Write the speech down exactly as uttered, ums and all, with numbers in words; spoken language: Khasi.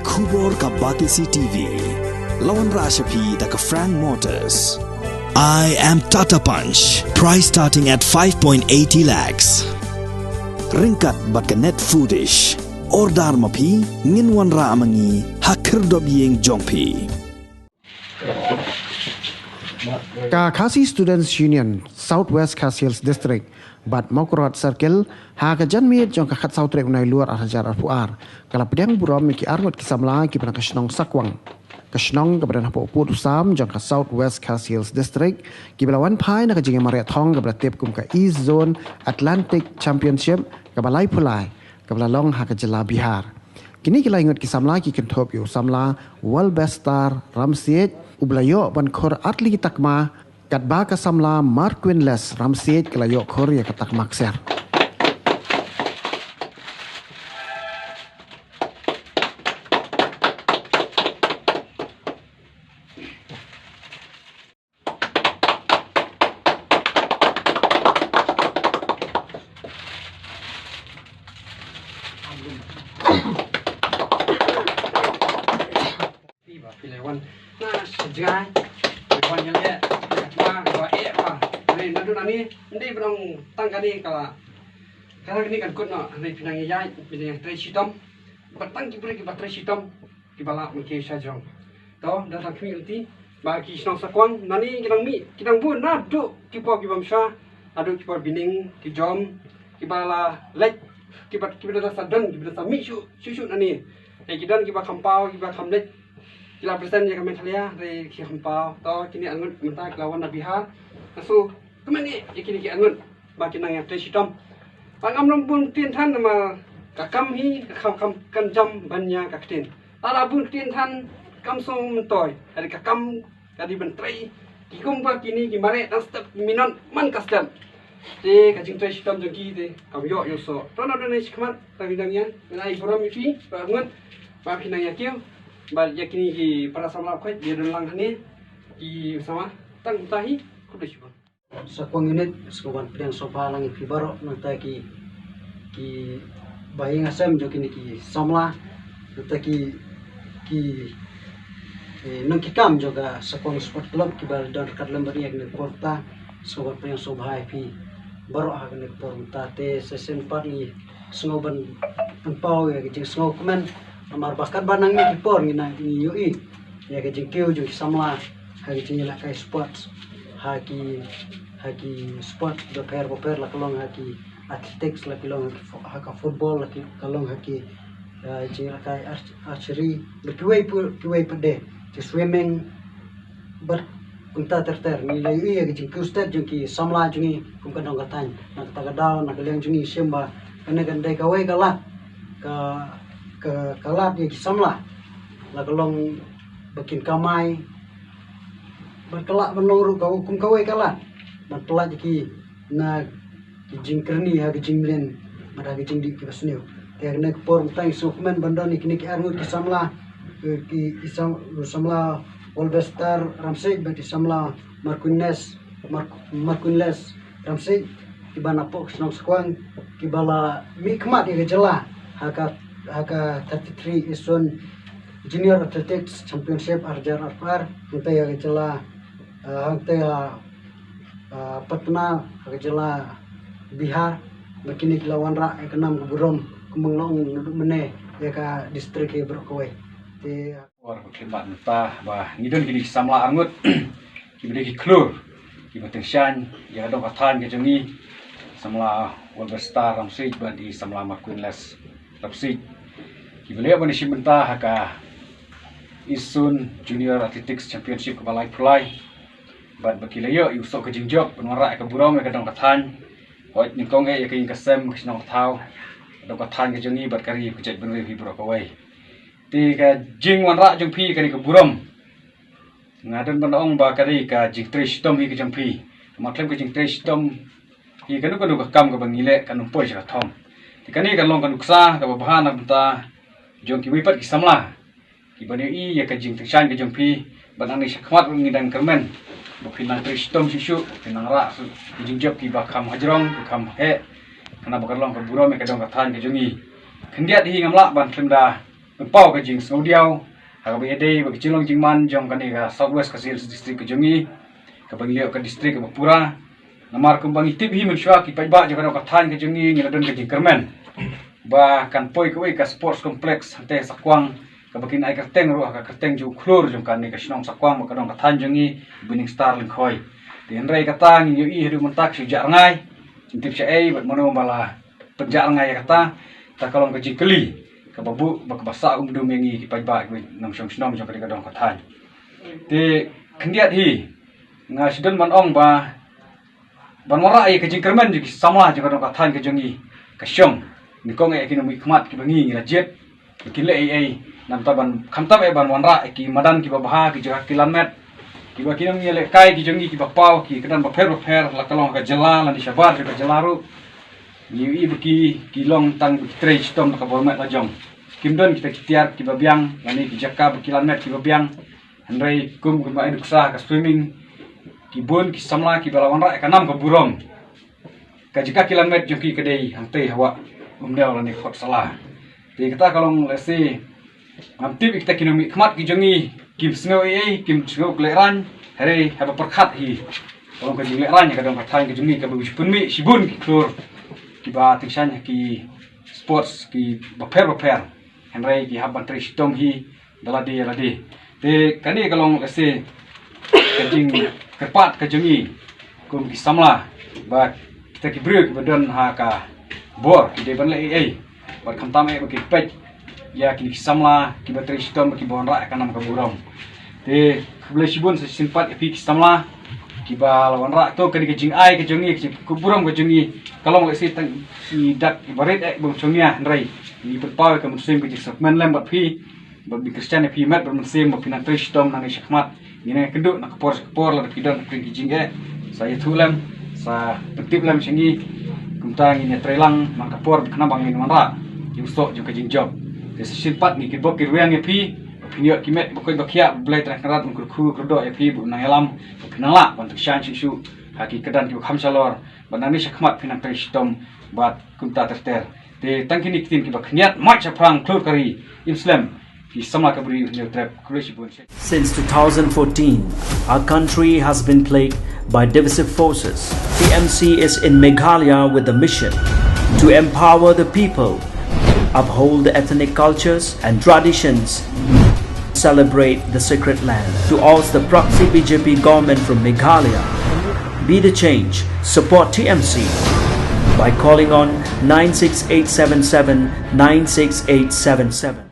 Khubor ka Batesi T V. La wanrah sha phi da ka Frank Motors. I am Tata Punch. Price starting at five point eighty lakhs. Ryngkat bad ka Net Foodish. Order ma phi, ngin wanrah ma ngi ha khyrdop ïing jong phi. Ka Khasi Students Union South West Khasi Hills District bad Mawkyrwat Circle, ha ka janmiet jong ka khatsaw tarik u Nailur arhajar arphew ar, ka la pdiang burom ïa ki arngut ki samla kiba na ka shnong Sakwang, ka shnong kaba don hapoh pud u sam jong ka South West Khasi Hills District, kiba la wan phai na ka jingïamareh thong kaba la tip kum ka East Zone Athletic Championship kaba laiphew lai, kaba la long ha ka jylla Bihar. Kine ki laingut ki samla ki kynthup ïa u samla Walbestar Ramsiej, uba la ïoh ban khur artylli ki takma, katba ka samla Marquinles Ramsiej ka la ïoh khur ïa ka takma ksiar. Phi ba phi la wan na shi jngai, phi wan ïa leh, ba, ba eh ba. Hynrei naduh nangne, ym dei ba nang tang kane ka la, ka la kane kan kut noh, hynrei phi nang ïaid, phi nang ïatrei shitom. Ba tang ki briew kiba trei shitom, kiba lah ban kiew sha jrong. To, da tang khmih lynti, ba ki shnong Sakwang nangne ki nang mih, ki nang bun naduh ki por kiba mynshwa, naduh ki por bneng, ki jom, kiba la leit, kiba, kiba da sa don, kiba da sa mih shuh shuh shuh nangne. Hynrei ki don kiba kham paw, kiba kham leit. Ki la present ïa ka Meghalaya, hynrei ki kham paw. To, kine arngut mynta ki la wan na Bihar. Nga sngewkmen ïa kine ki arngut ba kin nang ïatrei shitom. Ba ngam long bun ktien than namar ka kam hi ka kham, kham kan jam ban ïa ka ktien. Lada bun ktien than kam sngewmyntoi. Hynrei ka kam ka dei ban trei. Ki kum ba kine ki mareh dang step, ki minot man ka step. Te ka jingtrei shitom jong ki te kam ïoh ïoh soh. To, naduh nangne shakhmat, tang dang ïa, ngan ai burom ïa phi ba arngut, ba phi nang ïa kiew. Bad ïa kine ki para samla khoit, ïa don lang hangne ki samla, tang kumta hi. Khublei shibun. Sakwang Unit, sngewbha ban pdiang sngewbha lang ïa phi baroh, nangta ki, ki bahaïing hasem jong kine ki samla, nangta ki, ki, eh, nongkitkam jong ka Sakwang Sport Club kiba don ryngkat lem bad ngi ha kane ka por mynta, sngewbha ban pdiang sngewbha ïa phi baroh ha kane ka por mynta. Te sa shisien pat ngi sngew ban pynpaw ïa ka jingsngewkmen, namar ba katba nangne ki por ngi na ngi ïohi ïa ka jingkiew jong ki samla ha ka jingïalehkai sports, ha ki, ha ki sports bapher bapher, la ka long ha ki athletics, la ki long ha ki fo-, ha ka football, la ki, ka long ha ki, eh, jingïalehkai arch-, archery, bad kiwei pat, kiwei pat de, ki swimming, bad kumta ter ter. Ngi la ïohi ïa ka jingkiew stet jong ki samla jong ngi kum ka dong ka thaiñ. Na kata ka daw, na ka liang jong ngi shim ba kane kan dei kawei ka lad, ka, ka, ka lad ïa ki samla. La ka long ba kin kamai, bad ka lah ban long ruh ka, kum kawei ka lad ban pynlait ïa ki na ki jingkyrni ha ki jingmlien bad ha ki jingdih kiba sniew. Te ha kane ka por mynta ngi sngewkmen ban don ïa kine ki arngut ki samla, eh, ki, i sam-, samla Wolvestar Ramsik bad i samla Marquines, Mar-, Marquinles Ramsik, kiba napoh ka shnong Sakwang, kiba la mihkhmat ïa ka jylla ha ka, ha ka thirty-three Eastern Junior Athletics Championship arhajar arphew ar, hangta ïa ka jylla, eh, hangta ïa, eh, Patna, ha ka jylla Bihar, ba kine ki la wanrah ïa ka nam ka burom, kumba nga la ong naduh mynne, ïa ka district hi baroh kawei. Te Por ba khlieh mynta ba ngi don kine ki samla arngut kiba dei ki khlur kiba tyngshaiñ ïa ka dong ka thaiñ ka jong ngi, samla Wolvestar Ramsik bad i samla Marquinles Ramsik, kiba la ïoh ban ïashim bynta ha ka Eastern Junior Athletics Championship kaba laiphew lai. Bad ba ki la ïoh ïa u soh ka jingjop ban wanrah ïa ka burom ïa ka dong ka thaiñ. Hooid, nyngkong eh ïa ka ïing ka sem, ka shnong ka thaw, ka dong ka thaiñ ka jong ngi bad ka ri ka jaitbynriew hi baroh kawei. Te ka jingwanrah jong phi kane ka burom, nga don ban ong ba ka dei ka jingtrei shitom hi ka jong phi. Namar khlem ka jingtrei shitom hi, kano kano ka kam kaba ngi leh kan ym poi sha ka thong. Te kane ka long ka nuksa kaba bha na ka bynta jong kiwei pat ki samla kiba ïohi ïa ka jingtyngshaiñ ka jong phi. Bad nangne shakhmat ruh ngi dang kyrmen ba phin nang trei shitom shuh shuh, ba phin nang rah shuh ki jingjop kiba kham hajrong, kiba kham heh, khnang ba kan long ka burom ïa ka dong ka thaiñ ka jong ngi. Khyndiat hi ngam lah ban khlem da pynpaw ka jingsngewdiaw ha kaba ïadei bad ka jinglong jingman jong kane ka South West Khasi Hills District ka jong ngi, kaba ngi ïoh ka district kaba pura. Namar kumba ngi tip hi mynshuwa ki paidbah jong ka dong ka thaiñ ka jong ngi, ngi la don ka jingkyrmen ba kan poi kawei ka sports complex hangtei Sakwang, kaba kin ai kyrteng ruh ha ka kyrteng jong u khlur jong kane ka shnong Sakwang bad ka dong ka thaiñ jong ngi, Winning Star Lyngkhoi. Te hynrei kata ngi ïohi haduh mynta ka shu jah rngai. Ngim tip shaei bad mano ba la pynjah rngai ïa kata. Kata ka long ka jingkylli kaba buh bad kaba sah umdum ïa ngi ki paidbah, ki nongshong shnong jong kane ka dong ka thaiñ. Te khyndiat hi nga shu don ban ong ba ban wanrah ïa ka jingkyrmen jong ki samla jong ka dong ka thaiñ ka jong ngi, ka shong, nyngkong eh ïa ki nongmihkhmat kiba ngi ngi la jied ba kin leh ei ei, namar ban, khamtam eh ban wanrah ïa ki madan kiba bha, ki jaka kilan met kiba ki nongïalehkai ki jong ngi kiba paw ha ki kyrdan bapher bapher, la ka long ha ka jylla lane shabar jong ka jylla ruh. Ngi ïohi ba ki, ki long tang ba ki trei shitom da ka bor met la jong. Kim don kita ki tiar kiba biang lane ki jaka ba kilan met kiba biang. Hynrei kum, kumba ai nuksa ha ka swimming, ki bun ki samla kiba la wanrah ïa ka nam ka burom. Ka jaka kilan met jong ki ka dei hangtei ha Wah Umnew lane Khot Sala. Te kata ka long lehse, ngam tip ïa kita ki nongmihkhmat ki jong ngi kim sngew ei ei, kim sngew khleh raiñ, hynrei haba pyrkhat hi ka long ka jingleh raiñ ha ka dong ka thaiñ ka jong ngi kaba u ju pynmih shibun ki khlur kiba tyngshaiñ ha ki sports kiba pher bapher. Hynrei ki hap ban trei shitom hi da lade ïa lade. Te kane ka long lehse ka jingkyrpad ka jong ngi kum ki samla ba kita ki briew kiba don ha ka bor ki dei ban leh ei ei bad khamtam eh ba ki peit ïa kine ki samla kiba trei shitom bad kiba wanrah ïa ka nam ka burom. Te khublei shibun, sa shisien pat ïa phi ki samla kiba la wanrah. To kane ka jingai ka jong ngi, ka jingkyrkhu burom ka jong ngi ka long lehse tang i dak iba rit eh bym shongnia, hynrei ngi pynpaw ïa ka mynsiem ka jingsngewkmen lem bad phi, bad phi Khristan ïa phi met bad mynsiem ba phi nang trei shitom nangne shakhmat. Ngi nang ïakynduh na ka por sha ka por lada phi don ha pdeng ki jingeh, sa ïathuh lem, sa pyntip lem sha ngi. Kumta ngin ïatrei lang man ka por khnang ba ngin wanrah ïa u soh jong ka jingjop. Te sa shisien pat ngi kitbok kitrwiang ïa phi ba phin ïoh ki met ba koit ba khiah, ba U Blei Trai Kynrad un kyrkhu kyrdoh ïa phi ba un nang ïalam, ba phin nang lah ban tyngshaiñ shuh shuh ha ki kyrdan kiba kham shalor, bad nangne shakhmat phin nang trei shitom bad kumta ter ter. Te tang kine ki ktien kiba khyndiat, mait shaphrang khlur ka ri, im slem ki samla ka bri Hynñiewtrep. Khublei shibun. Since two thousand fourteen, our country has been plagued by divisive forces. T M C is in Meghalaya with the mission to empower the people, uphold the ethnic cultures and traditions, celebrate the sacred land. To oust the proxy B J P government from Meghalaya, be the change, support T M C by calling on nine six eight seven seven nine six eight seven seven.